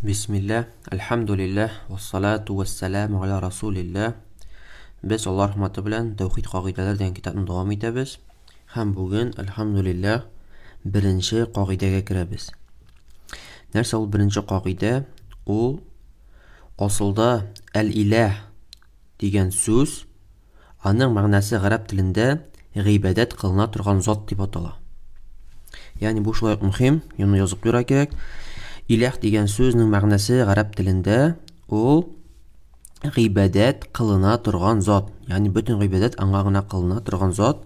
Бисмилләһ, әлхәмдүлилләһ, вассалату вассаламу аля расулилләһ. Без Аллаһ рәхмәте белән Тәүхид кагыйдәләре дигән китапны дәвам итәбез. Һәм бүген, әлхәмдүлилләһ, беренче кагыйдәгә керәбез. Нәрсә ул беренче кагыйдә? Ул асылда әл-иләһ дигән сүз Аның мәгънәсе гарәп телендә гыйбадәт кылына торган зат дип атала. Ягъни бу шулай ук мөһим, моны язып куярга кирәк. Иләһ дигән сүзнең мәгънәсе гарәп телендә ул гыйбадәт кылына торган зат, ягъни бөтен гыйбадәт аңа гына кылына торган зат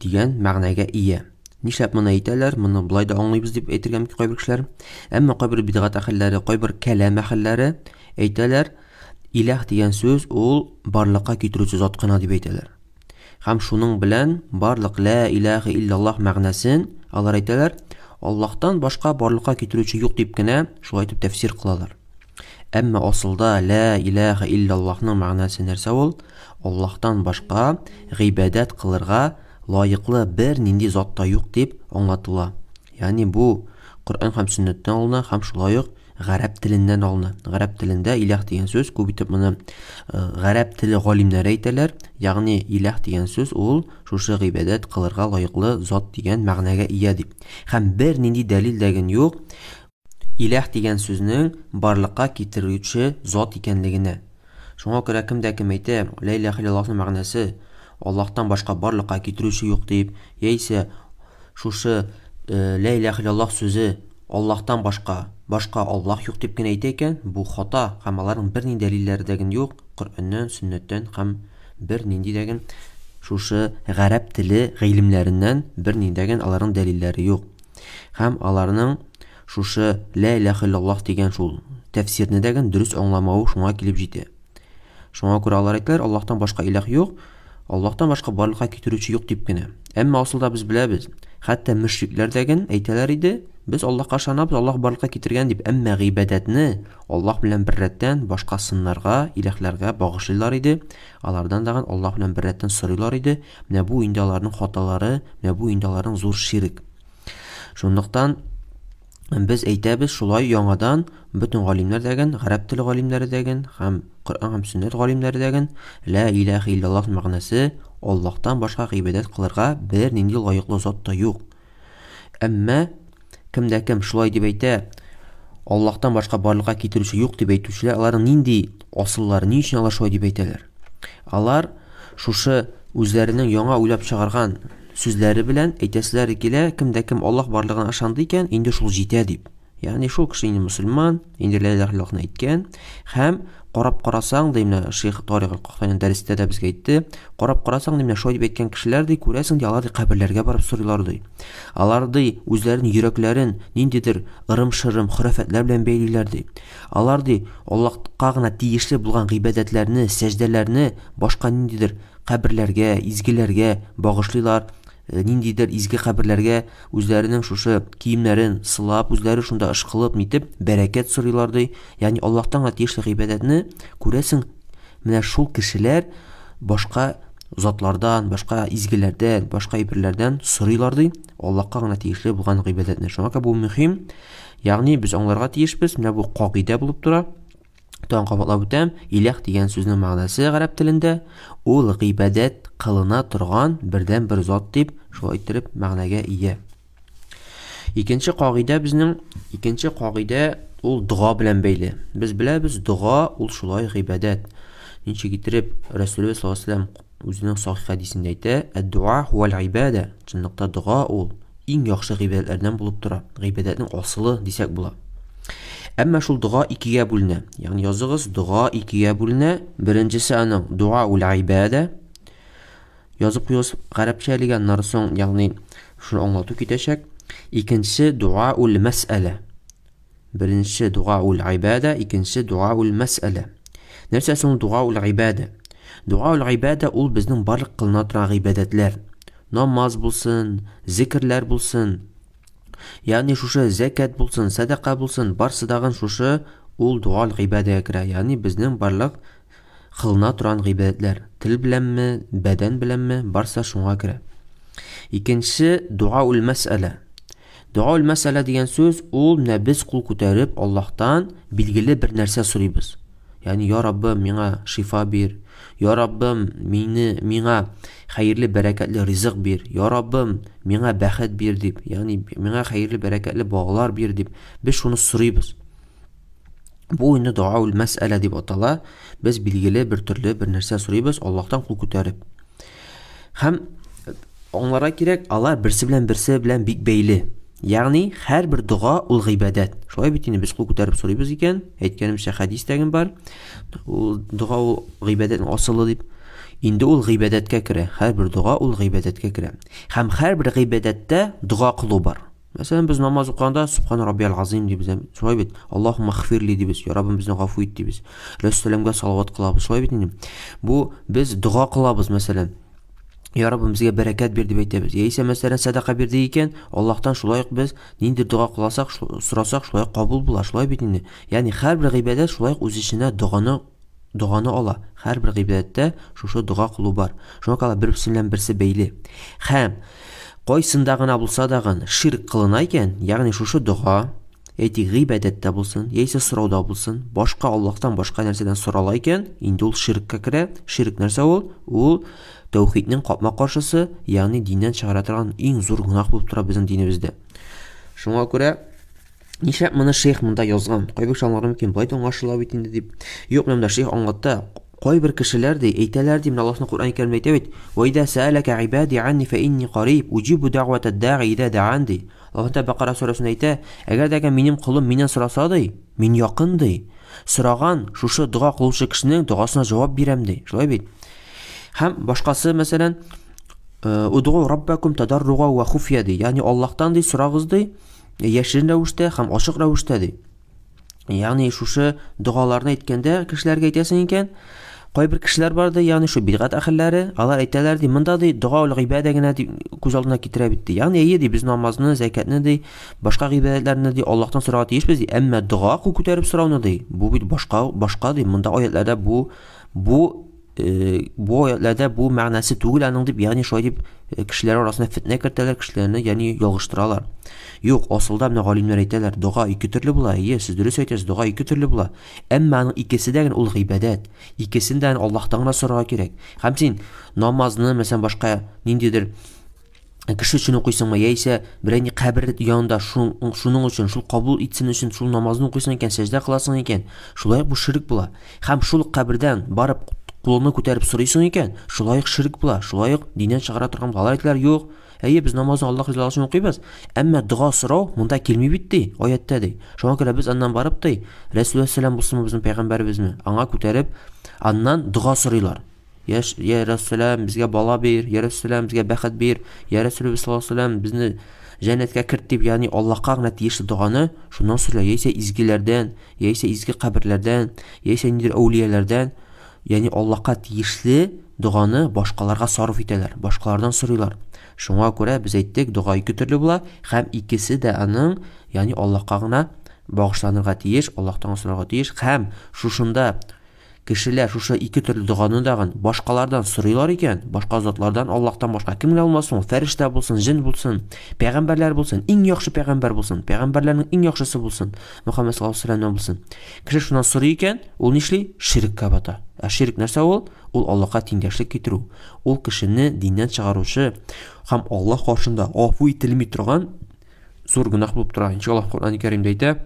дигән мәгънәгә ия. Нишләп моны әйтәләр? Моны болай да аңлыйбыз дип әйтергә мөмкин кайбер кешеләр. Әмма кайбер бидгать әһелләре, кайбер кәлам әһелләре әйтәләр, Иләһ дигән сүз ул барлыкка китерүче зат кына дип әйтәләр. Һәм шуның белән барлык лә иләһә илляллаһ мәгънәсен алар әйтәләр, Аллаһтан башка барлыкка китерүче юк дип кенә шулай итеп тәфсир кылалар. Әмма асылда лә иләһә илляллаһның мәгънәсе нәрсә ул? Аллаһтан башка гыйбадәт кылырга лаеклы бернинди зат та юк дип аңлатыла. Ягъни бу Коръән һәм сөннәттән алына һәм шулай ук гарәп теленнән алына. Гарәп телендә иләһ дигән сүз күп итеп моны гарәп теле галимнәре әйтәләр. Ягъни иләһ дигән сүз ул шушы гыйбадәт кылырга лаеклы зат дигән мәгънәгә ия дип. Һәм бернинди дәлил дә ген юк иләһ дигән сүзнең барлыкка китерүче зат икәнлегенә. Шуңа күрә кем дә кем әйтә, Лә иләһә илляллаһның мәгънәсе Аллаһтан башка барлыкка китерүче юк дип, яисә шушы Лә иләһә илляллаһ сүзе Аллаһтан башка башка Аллаһ юк дип кенә әйтә икән, бу хата һәм аларның бернинди дәлилләре дә ген юк, Коръәннән, сөннәттән һәм бернинди дә ген шушы гарәп теле гыйлемнәреннән бернинди дә ген аларның дәлилләре юк. Һәм аларның шушы Лә иләһә илляллаһ дигән шул тәфсирне дә дөрес аңламавы шуңа килеп җитә. Шуңа күрә алар әйтәләр, Аллаһтан башка иләһ юк, Аллаһтан башка барлыкка китерүче юк дип кенә. Әмма асылда без беләбез, хәтта мөшрикләр дә ген әйтәләр иде, без Аллаһка ышанабыз, Аллаһ барлыкка китергән дип, әмма гыйбадәтне Аллаһ белән беррәттән башка сыннарга, иләһләргә багышлыйлар иде. Алардан дагын Аллаһ белән беррәттән сорыйлар иде. Менә бу инде аларның хаталары, менә бу инде аларның зур ширк. Шунлыктан без әйтәбез шулай яңадан бөтен галимнәр дәген, гарәп теле галимнәре дәген һәм Коръән һәм сөннәт галимнәре дәген лә иләһә илляллаһ мәгънәсе Аллаһтан башка гыйбадәт кылырга бернинди лаеклы зат та юк. Әмма кем дә кем шулай дип әйтә, Аллаһтан башка барлыкка китерүче юк дип әйтүчеләр, аларның нинди асыллары, ни өчен алар шулай дип әйтәләр? Алар шушы үзләренең яңа уйлап чыгарган сүзләре белән әйтәселәре килә, кем дә кем Аллаһ барлыгына ышанды икән, инде шул җитә дип. Ягъни шул кеше инде мөселман, инде лә илаһ иллаллаһны әйткән һәм карап карасаң, ди менә шейх Тарих аль-Кахтани дәрестә дә безгә әйтте, карап карасаң, ди менә шулай дип әйткән кешеләр ди, күрәсең ди, алар ди каберләргә барып сорыйлар ди. Алар ди үзләренең йөрәкләрен ниндидер ырым-шырым, хөрәфәтләр белән бәйлиләр ди. Алар ди Аллаһка гына тиешле булган гыйбадәтләрне, сәҗдәләрне башка ниндидер каберләргә, изгеләргә багышлыйлар, ниндидер изге каберләргә үзләренең шушы киемнәрен сылап, үзләре шунда ышкылып, нитеп, бәрәкәт сорыйлар ди. Ягъни Аллаһтан гына тиешле гыйбадәтне күрәсең, менә шул кешеләр башка затлардан, башка изгеләрдән, башка әйберләрдән сорыйлар ди, Аллаһка гына тиешле булган гыйбадәтне. Шуңа күрә бу мөһим. Ягъни без аңларга тиешбез, менә бу кагыйдә булып тора. Тагын кабатлап үтәм, иләх дигән сүзнең мәгънәсе гарәп телендә ул гыйбадәт кылына торган бердән-бер зат дип, шулай иттереп мәгънәгә ия. Икенче кагыйдә безнең, икенче кагыйдә ул дога белән бәйле. Без беләбез, дога ул шулай гыйбадәт. Ничек иттереп Рәсүлебез саллаллаһу алейһи вәсәлләм үзенең сахих хәдисендә әйтә, "Әд-дуа хуәл гыйбадә". Чынлыкта дога ул иң яхшы гыйбадәтләрдән булып тора. Гыйбадәтнең асылы дисәк була. Әмма шул дога икегә бүленә. Ягъни языгыз, дога икегә бүленә. Беренчесе аның дуа ул гыйбадә. Язып куегыз гарәпчә әлегә, аннары соң, ягъни шуны аңлату китәчәк. Икенчесе дуа ул мәсьәлә. Беренче дуа ул гыйбадә, икенче дуа ул мәсьәлә. Нәрсә соң дуа ул гыйбадә? Дуа ул гыйбадә ул безнең барлык кылына торган гыйбадәтләр. Намаз булсын, зикерләр булсын, ягъни шушы зәкят булсын, сәдака булсын, барсы дагын шушы ул дуа ул гыйбадәгә керә. Ягъни безнең барлык кылына торган гыйбадәтләр, тел беләнме, бәдән беләнме, барсы шуңа керә. Икенче дуа ул мәсьәлә. Дуа мәсьәлә дигән сүз ул менә без кул күтәреп Аллаһтан билгеле бер нәрсә сорыйбыз. Ягъни, я Раббым, миңа шифа бир. Я Раббым, мине миңа хәерле бәрәкәтле ризык бир. Я Раббым, миңа бәхет бир дип, ягъни миңа хәерле бәрәкәтле балалар бир дип без шуны сорыйбыз. Бу инде дуа ул мәсьәлә дип атала. Без билгеле бер төрле бер нәрсә сорыйбыз Аллаһтан кул күтәреп. Һәм аңларга кирәк, алар берсе белән берсе белән бик бәйле. Ягъни һәрбер дога ул гыйбадәт. Шулай бит инде без кул күтәреп сорыйбыз икән, әйткәнемчә хәдис тәген бар. Ул дога ул гыйбадәтнең асылы дип. Инде ул гыйбадәткә керә. Һәрбер дога ул гыйбадәткә керә. Һәм һәрбер гыйбадәттә дога кылу бар. Мәсәлән, без намаз укыганда Субхан Раббиял Азим дибез. Шулай бит. Аллаһумма гфирли дибез. Я Раббым, безне гафу ит дибез. Рәсүләмгә салават кылабыз. Шулай бит инде. Бу без дога кылабыз, мәсәлән. Я Раббым, безгә бәрәкәт бир дип әйтәбез. Яисә, мәсәлән, сәдака бирде икән, Аллаһтан шулай ук без нинди дога кылсак, сорасак, шулай ук кабул була. Шулай бит инде. Ягъни һәрбер гыйбадәт шулай ук үз эченә доганы ала. Һәрбер гыйбадәттә шушы дога кылу бар. Шуңа күрә берсе белән берсе бәйле. Һәм кайсында гына булса дагын ширк кылына икән, ягъни шушы дога, әйтик, гыйбадәттә булсын, яисә сорауда булсын, башка Аллаһтан башка нәрсәдән сорала икән, инде ул ширккә керә. Ширк нәрсә ул? Ул тәүхиднең капма-каршысы, ягъни диннән чыгара торган иң зур гөнаһ булып тора безнең динебездә. Шуңа күрә нишләп моны шейх монда язган? Кайбер кеше аңларга мөмкин, болай да аңлашыла бит инде дип. Юк, менә монда шейх аңлатты. Кайбер кешеләр ди, әйтәләр ди, менә Аллаһның Коръән Кәримдә әйтә бит: "Ва иза сәаләкә гыйбади анни фа инни кариб, уҗибу дәгъватад да'i иза да'ан" ди. Аллаһ Тәгалә Бакара сүрәсендә әйтә, әгәр дә минем колым миннән сораса ди, мин якын ди. Сораган, шушы дога кылучы кешенең догасына җавап бирәм ди. Шулай бит. Һәм башкасы, мәсәлән, Удгу раббакум тадарруга ва хуфия ди. Ягъни Аллаһтан ди сорагыз ди, яшерен рәвештә һәм ачык рәвештә ди. Ягъни шушы догаларны әйткәндә кешеләргә әйтәсең икән, кайбер кешеләр бар ди, ягъни шу бидгать әһелләре, алар әйтәләр ди, монда ди дога ул гыйбадә генә дип күз алдына китерә бит ди. Ягъни әйе ди, без намазны, зәкәтне ди, башка гыйбадәтләрне ди Аллаһтан сорарга тиешбез ди, әмма дога кул күтәреп сорауны ди, бу бит башка, башка ди, монда аятларда бу бу аятларда бу мәгънәсе түгел аның дип, ягъни шулай дип кешеләр арасына фетнә кертәләр, кешеләрне ягъни ялгыштыралар. Юк, асылда менә галимнәр әйтәләр, дога ике төрле була. Әйе, сез дөрес әйтәсез, дога ике төрле була. Әмма аның икесе дә ул гыйбадәт. Икесен дә Аллаһтан гына сорарга кирәк. Һәм син намазны, мәсәлән, башка ниндидер кеше өчен укыйсыңмы, яисә берәр ни кабер янында шуның өчен, шул кабул итсен өчен шул намазны укыйсың икән, сәҗдә кыласың икән, шулай ук бу ширк була. Һәм шул ук кабердән барып кулыңны күтәреп сорыйсың икән, шулай ук ширк була, шулай ук диннән чыгара торган була. Алар әйтәләр, юк, әйе, без намазны Аллаһ ризалыгы өчен укыйбыз, әмма дога сорау монда килми бит ди, аятьтә ди. Шуңа күрә без аннан барып ди, Рәсүл алейһиссәлам булсынмы безнең пәйгамбәребезме, аңа күтәреп, аннан дога сорыйлар. Я, я Рәсүләм, безгә бала бир, я Рәсүләм, безгә бәхет бир, я Рәсүлебез саллаллаһу алейһи безне җәннәткә керт дип, ягъни Аллаһка гына тиешле доганы шуннан сорыйлар, яисә изгеләрдән, яисә изге каберләрдән, яисә ниндидер әүлияләрдән, ягъни Аллаһка тиешле доганы башкаларга сарыф итәләр, башкалардан сорыйлар. Шуңа күрә без әйттек, дога ике төрле була һәм икесе дә аның, ягъни Аллаһка гына багышланырга тиеш, Аллаһтан сорарга тиеш һәм шушында Кешеләр шушы ике төрле доганы дагын башкалардан сорыйлар икән, башка затлардан, Аллаһтан башка кем генә булмасын ул, фәрештә булсын, җен булсын, пәйгамбәрләр булсын, иң яхшы пәйгамбәр булсын, пәйгамбәрләрнең иң яхшысы булсын, Мөхәммәд саллаллаһу алейһи вәсәлләмнән булсын. Кеше шуннан сорый икән, ул нишли? Ширккә бата. Ә ширк нәрсә ул? Ул Аллаһка тиңдәшлек китерү. Ул кешене диннән чыгаручы һәм Аллаһ каршында гафу ителми торган зур гөнаһ булып тора. Иншаллаһ, Коръән Кәримдә әйтә,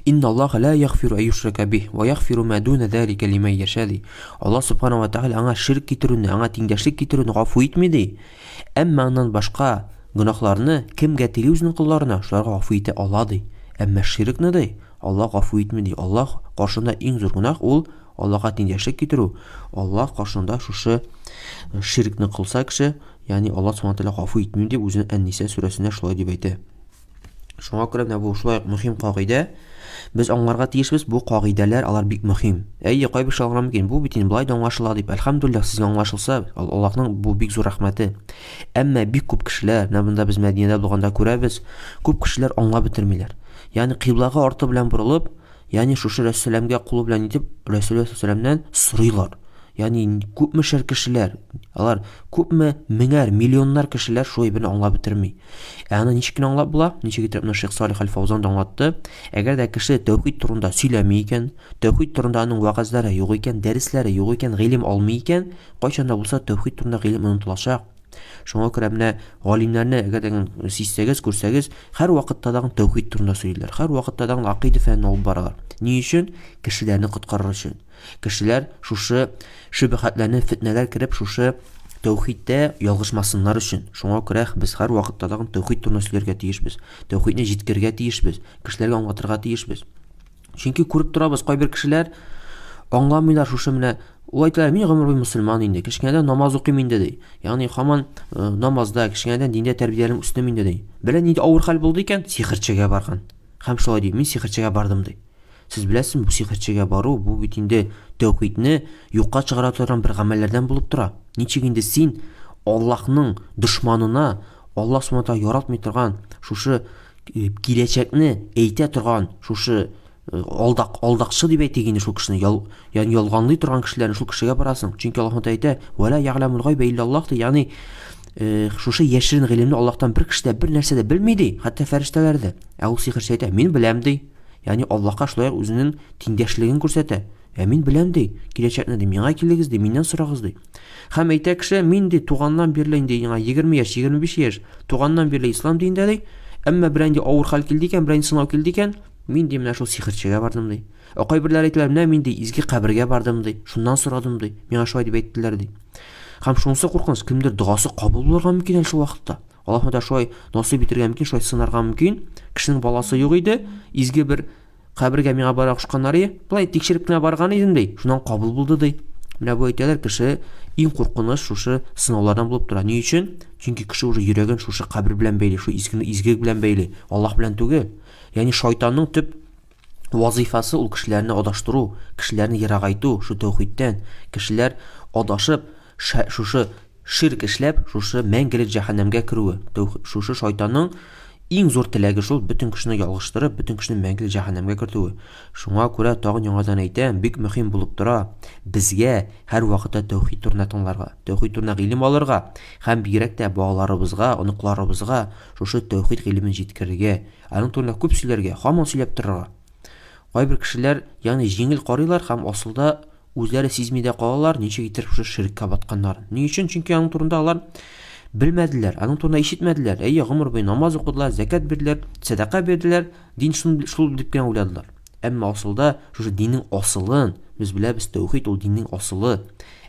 Инна Аллаһа ла ягъфиру ай юшрака бих ва ягъфиру ма дуна залика лиман яша ди. Аллаһ субхана ва тааля аңа ширк китерүне, аңа тиңдәшлек китерүне гафу итми ди. Әмма аннан башка гөнаһларны кемгә тели үзенең колларына, шуларга гафу итә ала ди. Әмма ширкне ди, Аллаһ гафу итми ди. Аллаһ каршында иң зур гөнаһ ул Аллаһка тиңдәшлек китерү. Аллаһ каршында шушы ширкне кылса кеше, ягъни Аллаһ субхана тааля гафу итмим дип үзенең Ән-Ниса сүрәсендә шулай дип әйтә. Шуңа күрә менә бу шулай ук мөһим кагыйдә. Без аңларга тиешбез, бу кагыйдәләр алар бик мөһим. Әйе, кайбер кеше аңларга мөмкин, бу бит инде болай да аңлашыла дип. Әлхәмдүлилләһ, сезгә аңлашылса, Аллаһның бу бик зур рәхмәте. Әмма бик күп кешеләр, менә монда без Мәдинәдә булганда күрәбез, күп кешеләр аңлап бетермиләр. Ягъни кыйблага арты белән борылып, ягъни шушы Рәсүләмгә кулы белән итеп, Рәсүлә саллаллаһу сорыйлар. Ягъни күпмешәр кешеләр, алар күпме меңәр, миллионнар кешеләр шул әйберне аңлап бетерми. Ә аны ничек кенә аңлап була? Ничек итеп менә Шейх Салих Аль-Фаузан да аңлатты. Әгәр дә кеше тәүхид турында сөйләми икән, тәүхид турында аның вәгазьләре юк икән, дәресләре юк икән, гыйлем алмый икән, кайчан да булса тәүхид турында гыйлем онытылачак. Шуңа күрә менә галимнәрне әгәр дә сизсәгез, күрсәгез, һәр вакытта да тәүхид турында сөйлиләр. Һәр вакытта да акыйда фәнен алып баралар. Ни өчен? Кешеләрне коткарыр өчен. Кешеләр шушы шөбһәтләрне, фитнәләр кереп, шушы тәүхидтә ялгышмасыннар өчен. Шуңа күрә без һәр вакытта да тәүхид турында сөйләргә тиешбез. Тәүхидне җиткерергә тиешбез, кешеләргә аңлатырга тиешбез. Чөнки күреп торабыз, кайбер кешеләр аңламыйлар шушы менә ул әйтәләр, мин гомер буе мөселман инде, кечкенәдән намаз укыйм инде ди. Ягъни һаман э, намазда, кечкенәдән диндә тәрбияләнеп үстем инде ди. Белә нинди авыр хәл булды икән, сихерчегә барган. Һәм шулай ди, мин сихерчегә бардым ди. Сез беләсезме, бу сихерчегә бару, бу бит инде тәүхидне юкка чыгара торган бер гамәлләрдән булып тора. Ничек инде син Аллаһның дошманына, Аллаһ Субхану яратмый торган шушы э, киләчәкне әйтә торган шушы э, алдак алдакчы дип әйтик инде шул кешене ял, ягъни ялганлый торган кешеләрне шул кешегә барасың. Чөнки Аллаһ әйтә, "Ва ла ягъламул гайба иллаллаһ" ди, ягъни э, шушы яшерен гыйлемне Аллаһтан бер кеше дә бер нәрсә дә белми ди, хәтта фәрештәләр дә. Ә ул сихерче әйтә, "Мин беләм" ди. Ягъни Аллаһка шулай ук үзенең тиңдәшлеген күрсәтә. Ә мин беләм ди, киләчәкне ди, миңа килегез ди, миннән сорагыз ди. Һәм әйтә кеше, мин ди, туганнан бирле инде миңа 20 яшь, 25 яшь, туганнан бирле ислам динендә ди. Әмма берәр инде авыр хәл килде икән, берәр сынау килде икән, мин ди менә шул сихерчегә бардым ди. Ә кайберләре әйтәләр, менә мин ди изге кабергә бардым ди, шуннан сорадым ди, миңа шулай дип әйттеләр ди. Һәм шунысы куркыныч, кемдер догасы кабул булырга мөмкин әле шул вакытта. Аллаһ да шулай насыйп итергә мөмкин, шулай сынарга мөмкин. Кешенең баласы юк иде, изге бер кабергә миңа бара кушканнар ие. Былай тикшереп кенә барган идем ди. Шуннан кабул булды ди. Менә бу әйтәләр, кеше иң куркыныч шушы сынаулардан булып тора. Ни өчен? Чөнки кеше уже йөрәген шушы кабер белән бәйли, шул изгене изгелек белән бәйли, Аллаһ белән түгел. Ягъни шайтанның төп вазыйфасы ул кешеләрне адаштыру, кешеләрне ерагайту шу тәүхидтән. Кешеләр адашып, шушы ширк эшләп, шушы мәңгелек җәһәннәмгә керүе. Шушы шайтанның иң зур теләге шул, бөтен кешене ялгыштырып, бөтен кешене мәңгелек җәһәннәмгә кертүе. Шуңа күрә тагын яңадан әйтәм, бик мөһим булып тора безгә һәр вакытта тәүхид турында тыңларга, тәүхид турында гыйлем алырга һәм бигрәк тә балаларыбызга, оныкларыбызга шушы тәүхид гыйлемен җиткерергә, аның турында күп сөйләргә, һаман сөйләп торырга. Кайбер кешеләр, ягъни җиңел карыйлар һәм асылда Үзләре сизми дә калалар, ничек итеп шушы ширккә батканнарын. Ни өчен? Чөнки аның турында алар белмәделәр, аның турында ишетмәделәр. Әйе, гомер буе намаз укыдылар, зәкят бирделәр, сәдака бирделәр, дин шул, шул дип кенә уйладылар. Әмма асылда шушы диннең асылын без беләбез, тәүхид ул диннең асылы.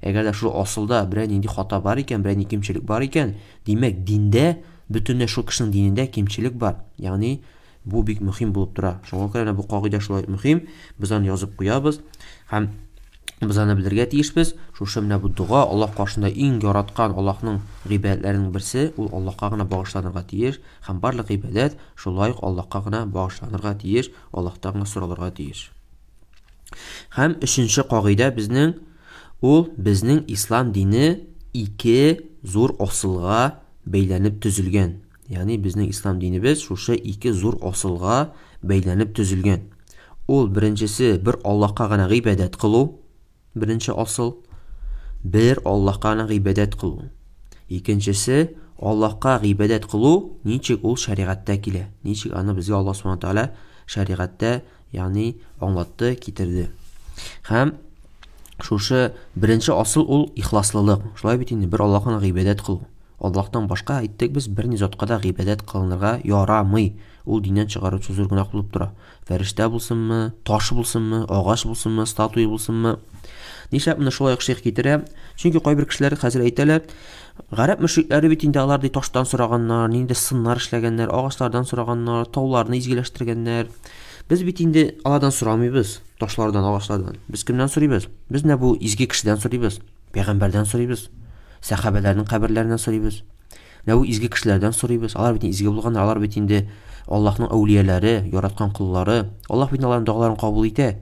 Әгәр дә шул асылда берәр нинди хата бар икән, берәр нинди кимчелек бар икән, димәк, диндә бөтенләй шул кешенең динендә кимчелек бар. Ягъни Бу бик мөһим булып тора. Шуңа күрә бу кагыйдә шулай мөһим. Без аны язып куябыз һәм без аны белергә тиешбез. Шушы менә бу дога Аллаһ каршында иң яраткан Аллаһның гыйбадәтләренең берсе, ул Аллаһка гына багышланырга тиеш һәм барлык гыйбадәт шулай ук Аллаһка гына багышланырга тиеш, Аллаһтан гына соралырга тиеш. Һәм өченче кагыйдә безнең ул безнең ислам дине ике зур асылга бәйләнеп төзелгән. Ягъни безнең ислам динебез шушы ике зур асылга бәйләнеп төзелгән. Ул беренчесе бер Аллаһка гына гыйбадәт кылу, беренче асыл, бер Аллаһка гына гыйбадәт кылу. Икенчесе Аллаһка гыйбадәт кылу ничек ул шәригатьтә килә, ничек аны безгә Аллаһ Субхану тәгалә шәригатьтә, ягъни аңлатты, китерде. Һәм шушы беренче асыл ул ихласлылык. Шулай бит инде бер Аллаһка гына гыйбадәт кылу. Аллаһтан башка, әйттек без, берни затка да гыйбадәт кылынырга ярамый. Ул диннән чыгаручы зур гөнаһ булып тора. Фәрештә булсынмы, таш булсынмы, агач булсынмы, статуя булсынмы. Нишләп моны шулай ук шейх китерә? Чөнки кайбер кешеләр хәзер әйтәләр, гарәп мөшрикләре бит инде алар ди таштан сораганнар, нинди сыннар эшләгәннәр, агачлардан сораганнар, тауларны изгеләштергәннәр. Без бит инде алардан сорамыйбыз, ташлардан, агачлардан. Без кемнән сорыйбыз? Без менә бу изге кешедән сорыйбыз. Пәйгамбәрдән сорыйбыз. Сәхабәләрнең каберләреннән сорыйбыз. Менә бу изге кешеләрдән сорыйбыз. Алар бит изге булганнар, алар бит инде Аллаһның әүлияләре, яраткан коллары. Аллаһ бит аларның догаларын кабул итә.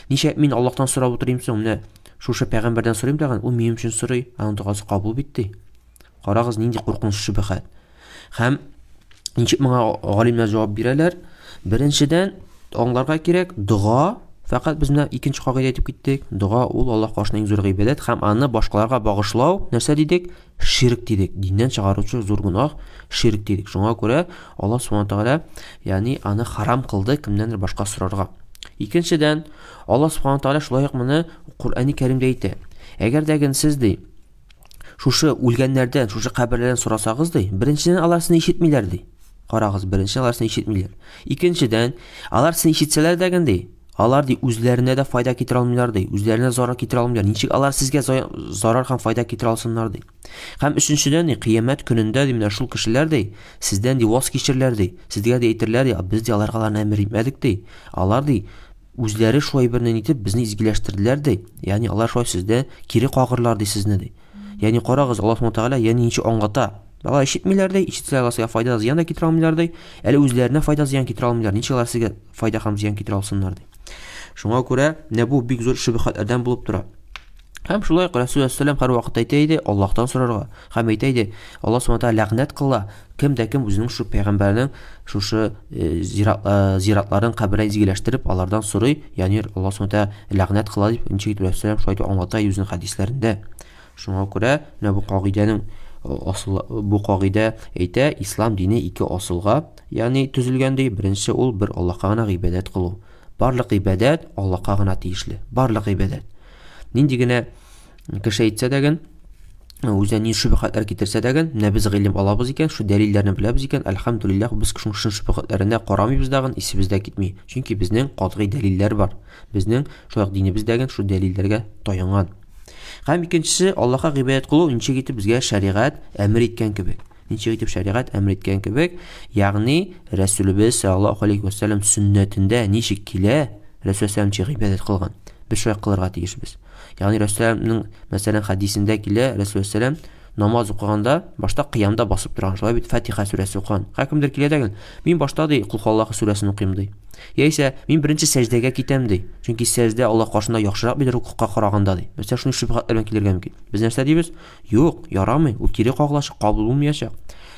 Ничә мин Аллаһтан сорап утырыйм соң? Менә шушы пәйгамбәрдән сорыйм тагын, ул минем өчен сорый, аның догасы кабул бит ди. Карагыз, нинди куркыныч шөбһәт. Һәм ничек моңа галимнәр җавап бирәләр? Беренчедән, аңларга кирәк, дога Фәкать без менә икенче кагыйдә әйтеп киттек. Дога ул Аллаһ каршында иң зур гыйбадәт һәм аны башкаларга багышлау нәрсә дидек? Ширк дидек. Диннән чыгаручы зур гөнаһ ширк дидек. Шуңа күрә Аллаһ субхана тәгалә, ягъни аны харам кылды кемнәндер башка сорарга. Икенчедән, Аллаһ субхана тәгалә шулай ук моны Коръәни Кәримдә әйтә. Әгәр дә сез ди, шушы үлгәннәрдән, шушы каберләрдән сорасагыз ди, беренчедән алар сезне ишетмиләр ди. Карагыз, беренчедән алар сезне ишетмиләр. Икенчедән, алар сезне ишетсәләр дә ди, алар ди үзләренә дә файда китерә алмыйлар ди, үзләренә зарар китерә алмыйлар. Ничек алар сезгә зарар һәм файда китерә алсыннар ди. Һәм өченчедән ди, кыямәт көнендә ди, менә шул кешеләр ди, сездән ди ваз кичерләр ди. Сезгә ди әйтерләр ди, без ди аларга аларны әмер итмәдек ди. Алар ди үзләре шулай берне нитеп безне изгеләштерделәр ди. Ягъни алар шулай сездә кире кагырлар ди сезне ди. Ягъни карагыз, Аллаһ Субхану тәгалә ягъни ничек аңлата. Алар ишетмиләр ди, ишетсәләр алар сезгә файда зыян да китерә алмыйлар ди. Әле үзләренә файда зыян китерә алмыйлар. Ничек алар сезгә файда һәм зыян китерә алсыннар ди. Шуңа күрә менә бу бик зур шөбһәтләрдән булып тора. Һәм шулай ук Расул алейһиссалам һәрвакыт әйтә иде, Аллаһтан сорарга. Һәм әйтә иде, Аллаһ Субхану тәгалә ләгънәт кыла, кем дә кем үзенең шу пәйгамбәренең шушы зиратларын каберен изгеләштереп, алардан сорый, ягъни Аллаһ Субхану тәгалә ләгънәт кыла дип, ничек итеп Расул шулай итеп аңлата үзенең хәдисләрендә. Шуңа күрә менә бу кагыйдәнең асыл бу кагыйдә әйтә, ислам дине ике асылга, ягъни төзелгән ди. Беренче ул бер Аллаһка гына гыйбадәт кылу. Барлык гыйбадәт Аллаһка гына тиешле. Барлык гыйбадәт. Нинди генә кеше әйтсә дә ген, үзенә ни шөбһәтләр китерсә дә ген, менә без гыйлем алабыз икән, шу дәлилләрне беләбез икән, әлхәмдүлилләһ, без шуның шөбһәтләренә карамыйбыз дагын, исебез дә китми. Чөнки безнең катгый дәлилләр бар. Безнең шулай ук динебез дә ген шу дәлилләргә таянган. Һәм икенчесе, Аллаһка гыйбадәт кылу ничек итеп безгә шәригать әмер иткән кебек. Ничек итеп шәригать әмер иткән кебек, ягъни Рәсүлебез саллаллаһу алейхи вәсәлләм сөннәтендә ничек килә, Рәсүл саллаллаһу ничек гыйбадәт кылган. Без шулай кылырга тиешбез. Ягъни Рәсүлнең, мәсәлән, хәдисендә килә, Рәсүл саллаллаһу намаз укыганда башта кыямда басып торган, шулай бит Фатиха сүрәсе укыган. Һәр кемдер килә дә, мин башта ди, Кул Аллаһу сүрәсен укыйм ди. Яисә мин беренче сәҗдәгә китәм ди. Чөнки сәҗдә Аллаһ каршында яхшырак бит рукугка караганда ди. Мәсәлән, шундый шөбһәтләр белән килергә мөмкин. Без нәрсә дибез? Юк, ярамый, ул кире кагылачак, кабул булмаячак.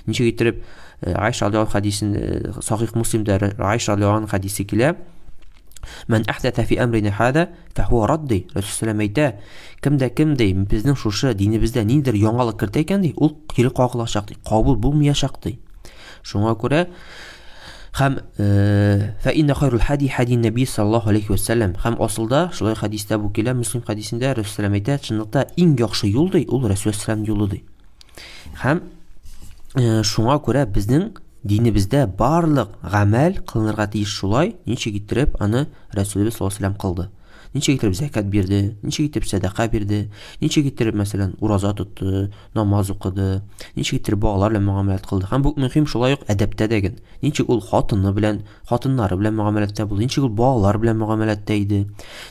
Ничек иттереп Айша радиаллаһу хәдисен Сахих Муслимдә Айша радиаллаһу хәдисе килә. Мән әхдәтә фи әмрина хада фәһуа рад ди. Расул әйтә, кем дә кем ди, безнең шушы динебездә ниндидер яңалык кертә икән ди, ул кире кагылачак ди, кабул булмаячак ди. Шуңа күрә һәм фә инна хайрул хади хади наби саллаллаһу алейхи ва саллям. Һәм асылда шулай хәдистә бу килә, Муслим хәдисендә Расул әйтә, чынлыкта иң яхшы юл ди, ул Расул саллам юлы ди. Һәм шуңа күрә безнең динебездә барлык гамәл кылынырга тиеш шулай, ничек иттереп аны Расулыбыз саллаллаһу алейһи ва саллям кылды. Ничек иттереп зәкят бирде, ничек итеп сәдака бирде, ничек иттереп, мәсәлән, ураза тотты, намаз укыды, ничек иттереп балалар белән мөгамәләт кылды. Һәм бу мөһим шулай ук әдәптә дә ген. Ничек ул хатыны белән, хатыннары белән мөгамәләттә булды, ничек ул балалар белән мөгамәләттә иде,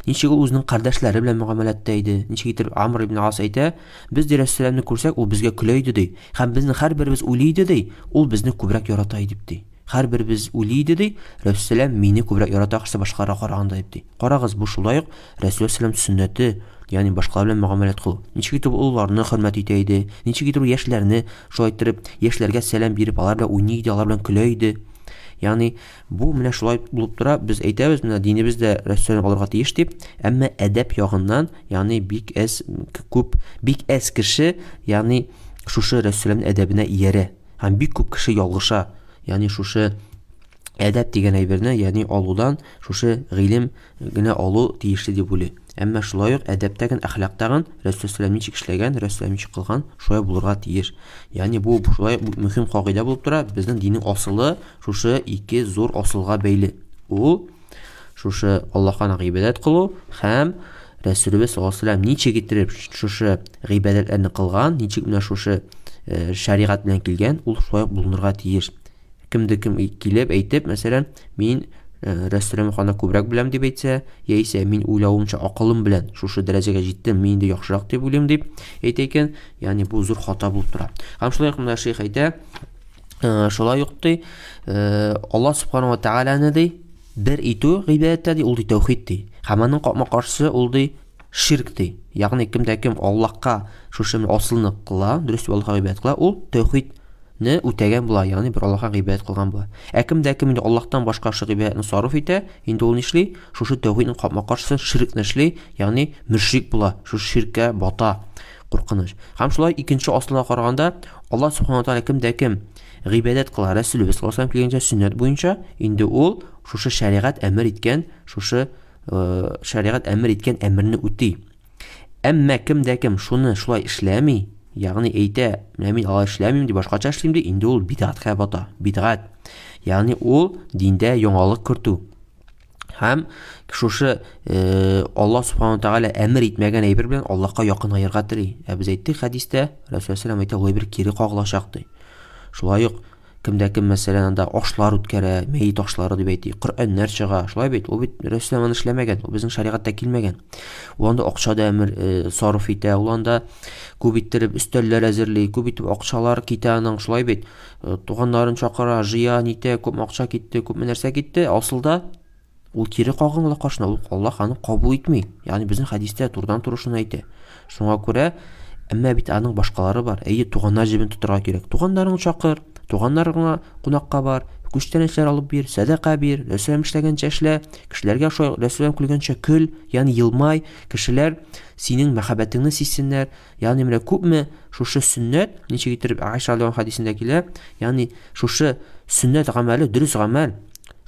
ничек ул үзенең кардәшләре белән мөгамәләттә иде. Ничек иттереп Амр ибн Ас әйтә, без ди Рәсүләмне күрсәк, ул безгә көлә иде ди. Һәм безнең һәрберебез уйлый иде ди, ул безне күбрәк ярата иде дип ди. Һәрберебез уйлый иде ди, Рәсүләм мине күбрәк ярата кеше башкаларга караганда дип ди. Карагыз, бу шулай ук Рәсүл сәлам сөннәте, ягъни башкалар белән мөгамәләт кылу. Ничек итеп ул олыларны хөрмәт итә иде, ничек итеп ул яшьләрне шулай иттереп, яшьләргә сәлам биреп, алар белән уйный иде, алар белән көлә иде. Ягъни бу менә шулай булып тора. Без әйтәбез, менә динебез дә Рәсүл алырга тиеш дип, әмма әдәп ягыннан, ягъни бик әз күп, бик әз кеше, ягъни шушы Рәсүлнең әдәбенә иярә. Һәм бик күп кеше ялгыша. Ягъни шушы әдәп дигән әйберне, ягъни алудан шушы гыйлем генә алу тиешле дип уйлый. Әмма шулай ук әдәп тәген, әхлак тагын Рәсүл саллаллаһу ничек эшләгән, Рәсүл ничек кылган, шулай булырга тиеш. Ягъни бу шулай мөһим кагыйдә булып тора. Безнең диннең асылы шушы ике зур асылга бәйле. Ул шушы Аллаһка гына гыйбадәт кылу һәм Рәсүлебез саллаллаһу алейһи ва сәлләм ничек иттереп шушы гыйбадәтләрне кылган, ничек менә шушы шәригать белән килгән, ул шулай ук булынырга тиеш. Кемдер кем килеп әйтеп, мәсәлән, мин Рәсүлем хана күбрәк беләм дип әйтсә, яисә мин уйлавымча акылым белән шушы дәрәҗәгә җиттем, мин инде яхшырак дип уйлыйм дип әйтә икән, ягъни бу зур хата булып тора. Һәм шулай ук менә шейх әйтә, шулай ук ди, Аллаһ субхану ва тааляны ди, бер итү гыйбадәттә ди, ул ди тәүхид ди. Һәм аның капма-каршысы ул ди ширк ди. Ягъни кемдә кем Аллаһка шушы асылны кыла, дөрес Аллаһка гыйбадәт кыла, ул тәүхид не үтәгән була, ягъни бер Аллаһка гыйбадәт кылган була. Ә кем дә кем инде Аллаһтан башка шушы гыйбадәтне сарыф итә, инде ул нишли? Шушы тәүхиднең капма-каршысын ширкне эшли, ягъни мөшрик була, шушы ширккә бата. Куркыныч. Һәм шулай икенче асылына караганда, Аллаһ субхана тааля кем дә кем гыйбадәт кыла, Рәсүлебез саллаллаһу алейһи килгәнчә сөннәт буенча, инде ул шушы шәригать әмер иткән, шушы шәригать әмер иткән әмерне үти. Әмма кем дә кем шуны шулай эшләми, ягъни әйтә, менә мин алай эшләмим ди, башкача эшлим ди, инде ул бидгатькә бата. Бидгать. Ягъни ул диндә яңалык кертү. Һәм шушы э, Аллаһ субхану тәгалә әмер итмәгән әйбер белән Аллаһка якынаерга тели. Ә без әйттек хәдистә, Рәсүл әйтә, ул әйбер кире кагылачак ди. Шулай ук Кемдә кем, мәсәлән, анда ашлар үткәрә, мәет ашлары дип әйтик, Коръәннәр чыга, шулай бит? Ул бит Рәсүл аны эшләмәгән, ул безнең шәригатьтә килмәгән. Ул анда акча да әмер э, сарыф итә, ул анда күп иттереп өстәлләр әзерли, күп итеп акчалар китә аның, шулай бит? Э, туганнарын чакыра, җыя, нитә, күпме акча китте, күпме нәрсә китте. Асылда Ул кире кагын Аллаһ каршына, ул Аллаһ аны кабул итми. Ягъни безнең хәдистә турыдан-туры шуны әйтә. Шуңа күрә, әмма бит аның башкалары бар. Әйе, туганнар җебен тотарга кирәк. Туганнарыңны чакыр, туганнарыңа кунакка бар, күчтәнәчләр алып бир, сәдака бир, Рәсүләм эшләгәнчә эшлә, кешеләргә шулай Рәсүләм көлгәнчә көл, ягъни елмай, кешеләр синең мәхәббәтеңне сизсеннәр. Ягъни менә күпме шушы сөннәт, ничек иттереп Аиша радиаллаһу хәдисендә килә, ягъни шушы сөннәт гамәле, дөрес гамәл,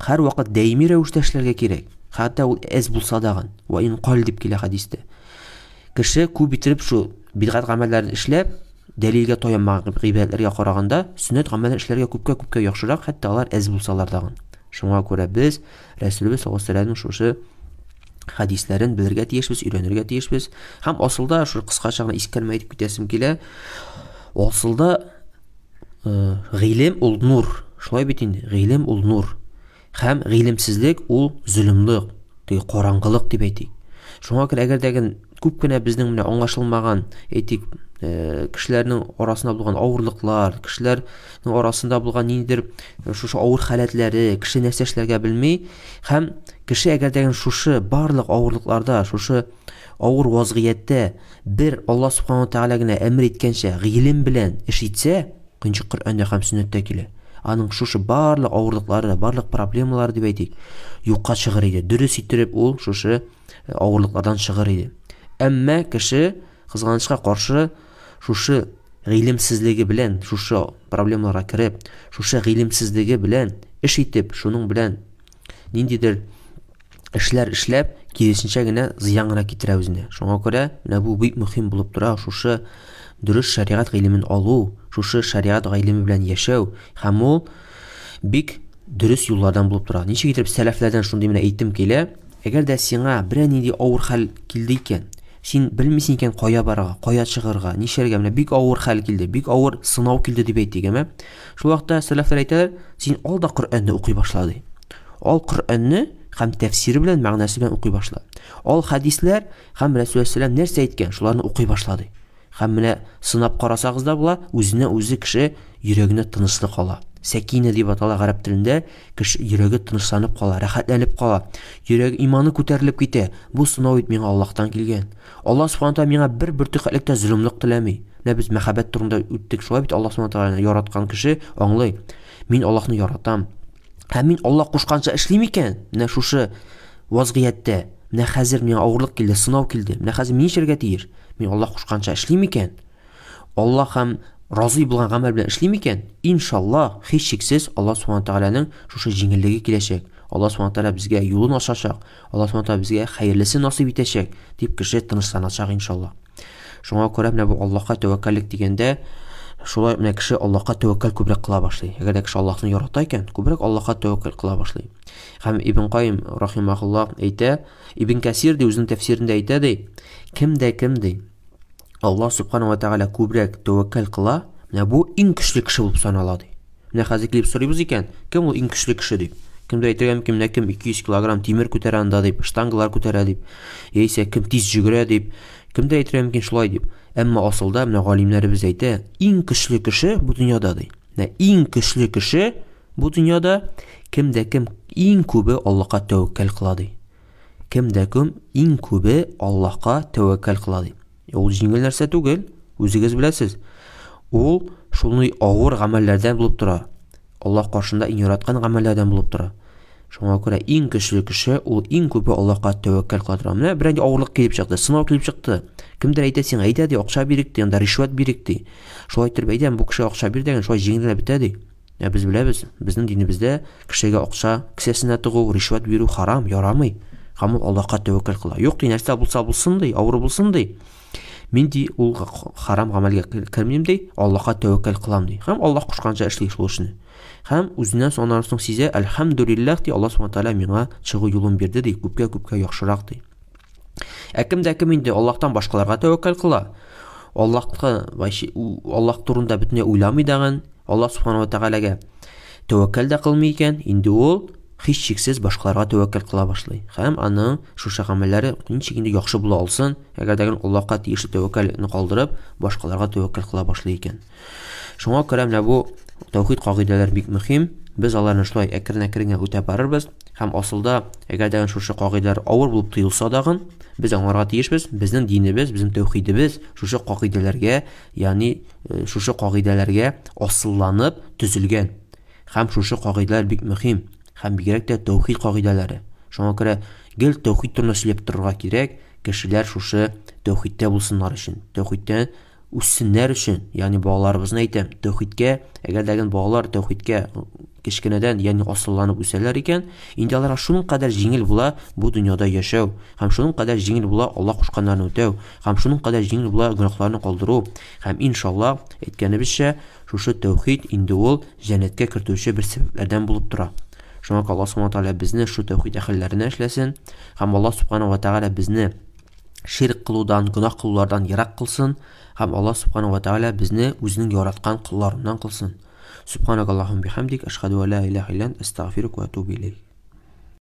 һәрвакыт даими рәвештә эшләргә кирәк. Хәтта ул әз булса дагын. Ва ин кал дип килә хәдистә. Кеше күп иттереп шу бидгать гамәлләрен эшләп, дәлилгә таянмаган гыйбадәтләргә караганда, сөннәт гамәлләрен эшләргә күпкә-күпкә яхшырак, хәтта алар әз булсалар дагын. Шуңа күрә без Рәсүлебез саллаллаһу алейһи вәсәлләмнең шушы хәдисләрен белергә тиешбез, өйрәнергә тиешбез. Һәм асылда шул кыскача гына искәрмә әйтеп китәсем килә. Асылда э, гыйлем ул нур. Шулай бит инде. Гыйлем ул нур. Һәм гыйлемсезлек ул зөлемлек, теге караңгылык дип әйтик. Шуңа күрә әгәр дә күп кенә безнең менә аңлашылмаган, әйтик, э, кешеләрнең арасында булган авырлыклар, кешеләрнең арасында булган ниндидер э, шушы авыр халәтләре, кеше нәрсә эшләргә белми һәм кеше әгәр дә шушы барлык авырлыкларда, шушы авыр вазгыятьтә бер Алла субхану тәгалә генә әмер иткәнчә гыйлем белән эш итсә, көнче Коръәндә һәм сөннәттә килә. Аның шушы барлык авырлыклары, барлык проблемалары дип әйтик, юкка чыгыр иде. Дөрес иттереп ул шушы авырлыклардан чыгыр иде. Әмма кеше, кызганычка каршы, шушы гыйлемсезлеге белән, шушы проблемаларга кереп, шушы гыйлемсезлеге белән эш итеп, шуның белән ниндидер эшләр эшләп, киресенчә генә зыян гына китерә үзенә. Шуңа күрә менә бу бик мөһим булып тора, шушы дөрес шәригать гыйлемен алу, шушы шәригать гыйлеме белән яшәү һәм ул бик дөрес юллардан булып тора. Ничек итеп сәләфләрдән шундый менә әйтем килә, Әгәр дә сиңа берәр нинди авыр хәл килде икән, син белмисең икән кая барырга, кая чыгарга, нишләргә, менә бик авыр хәл килде, бик авыр сынау килде дип әйтик, әмма шул вакытта сәләфләр әйтәләр, син ал да Коръәнне укый башла ди. Ал Коръәнне һәм тәфсире белән, мәгънәсе белән укый башла. Ал хәдисләр һәм Рәсүл нәрсә әйткән, шуларны укый башла ди. Һәм менә сынап карасагыз да була, үзенә үзе кеше йөрәгенә тынычлык ала. Сәкинә дип атала гарәп телендә, кеше йөрәге тынычланып кала, рәхәтләнеп кала. Йөрәге иманы күтәрелеп китә. Бу сынау бит миңа Аллаһтан килгән. Аллаһ субхана тәгалә миңа бер бөртек хәтлек тә золымлык теләми. Менә без мәхәббәт турында үттек. Шулай бит Аллаһ субхана тәгаләне яраткан кеше аңлый. Мин Аллаһны яратам. Һәм мин Аллаһ кушканча эшлим икән, менә шушы вазгыятьтә, менә хәзер миңа авырлык килде, сынау килде. Менә хәзер мин нишләргә тиеш? Мин Аллаһ кушканча эшлим икән, Аллаһ һәм разый булган гамәл белән эшлим икән, иншаллаһ, һичшиксез Аллаһ субхана тәгаләнең шушы җиңеллеге киләчәк. Аллаһ субхана тәгалә безгә юлын ачачак, Аллаһ субхана тәгалә безгә хәерлесен насыйп итәчәк, дип кеше тынычланачак иншаллаһ. Шуңа күрә менә бу Аллаһка тәвәккәллек дигәндә, шулай менә кеше Аллаһка тәвәккәл күбрәк кыла башлый. Әгәр дә кеше Аллаһны ярата икән, күбрәк Аллаһка тәвәккәл кыла башлый. Һәм Ибн Каим рахимахуллаһ әйтә, Ибн Кәсир ди үзенең тәфсирендә әйтә ди, кем дә кем ди, Аллаһ субхана ва тәгалә күбрәк тәвәккәл кыла, менә бу иң көчле кеше булып санала ди. Менә хәзер килеп сорыйбыз икән, кем ул иң көчле кеше дип. Кемдер әйтергә мөмкин, менә кем 200 килограмм тимер күтәрә анда дип, штангалар күтәрә дип, яисә кем тиз йөгерә дип, кемдер әйтергә мөмкин шулай дип. Әмма асылда менә галимнәребез әйтә, иң көчле кеше бу дөньяда ди. Менә иң көчле кеше бу дөньяда кем дә кем иң күбе Аллаһка тәвәккәл кыла ди. Кем дә кем иң күбе Аллаһка тәвәккәл кыла ди. Ул җиңел нәрсә түгел, үзегез беләсез. Ул шундый авыр гамәлләрдән булып тора. Аллаһ каршында иң яраткан гамәлләрдән булып тора. Шуңа күрә иң көчле кеше ул иң күбе Аллаһка тәвәккәл кыла торган. Менә берәр авырлык килеп чыкты, сынау килеп чыкты. Кемдер әйтә сиңа, әйдә ди, акча бирик ди, анда ришвәт бирик ди. Шулай иттереп әйдә, бу кешегә акча бир дигән, шулай җиңел генә бетә ди. Ә без беләбез, безнең динебездә кешегә акча кесәсенә тыгу, ришвәт бирү харам, ярамый. Һәм ул Аллаһка тәвәккәл кыла. Юк ди, нәрсә булса булсын ди, авыру булсын ди. Мин ди ул харам гамәлгә кермим ди, Аллаһка тәвәккәл кылам ди. Һәм Аллаһ кушканча эшли шул эшне. Һәм үзеннән соң аннан соң сизә, әлхәмдүлилләһ ди, Аллаһ субхана тәгалә миңа чыгу юлын бирде ди, күпкә-күпкә яхшырак ди. Ә кем дә кем инде Аллаһтан башкаларга тәвәккәл кыла, Аллаһка вообще Аллаһ турында бөтенләй уйламый дагын, Аллаһ субхана ва тәгаләгә тәвәккәл дә кылмый икән, инде ул һичшиксез башкаларга тәвәккәл кыла башлый. Һәм аның шушы гамәлләре ничек инде яхшы була алсын, әгәр дә Аллаһка тиешле тәвәккәлне калдырып, башкаларга тәвәккәл кыла башлый икән. Шуңа күрә менә бу тәүхид кагыйдәләре бик мөһим. Без аларны шулай әкрен-әкрен генә үтәп барырбыз. Һәм асылда, әгәр дә шушы кагыйдәләр авыр булып тоелса дагын, без аңларга тиешбез, безнең динебез, безнең тәүхидебез шушы кагыйдәләргә, ягъни шушы кагыйдәләргә асылланып төзелгән. Һәм шушы кагыйдәләр бик мөһим. Һәм бигрәк тә тәүхид кагыйдәләре. Шуңа күрә гел тәүхид турында сөйләп торырга кирәк, кешеләр шушы тәүхидтә булсыннар өчен. Тәүхидтә үссеннәр өчен, ягъни балаларыбызны әйтәм, тәүхидкә, әгәр дә балалар тәүхидкә кечкенәдән, ягъни асылланып үсәләр икән, инде аларга шуның кадәр җиңел була бу дөньяда яшәү, һәм шуның кадәр җиңел була Аллаһ кушканнарны үтәү, һәм шуның кадәр җиңел була гөнаһларны калдыру, һәм иншаллаһ, әйткәнебезчә, шушы тәүхид инде ул җәннәткә кертүче бер сәбәпләрдән булып тора. Шуңа күрә Аллаһ субхана тәгалә безне шу тәүхид әһелләренә эшләсен, һәм Аллаһ субхана ва тәгалә безне ширк кылудан, гөнаһ кылулардан ерак кылсын һәм Аллаһ субхана ва тәгалә безне үзенең яраткан колларыннан кылсын. Субханакаллаһумма бихамдик, ашһаду ла илаһа илля ант, астагфирука ва атубу илейк.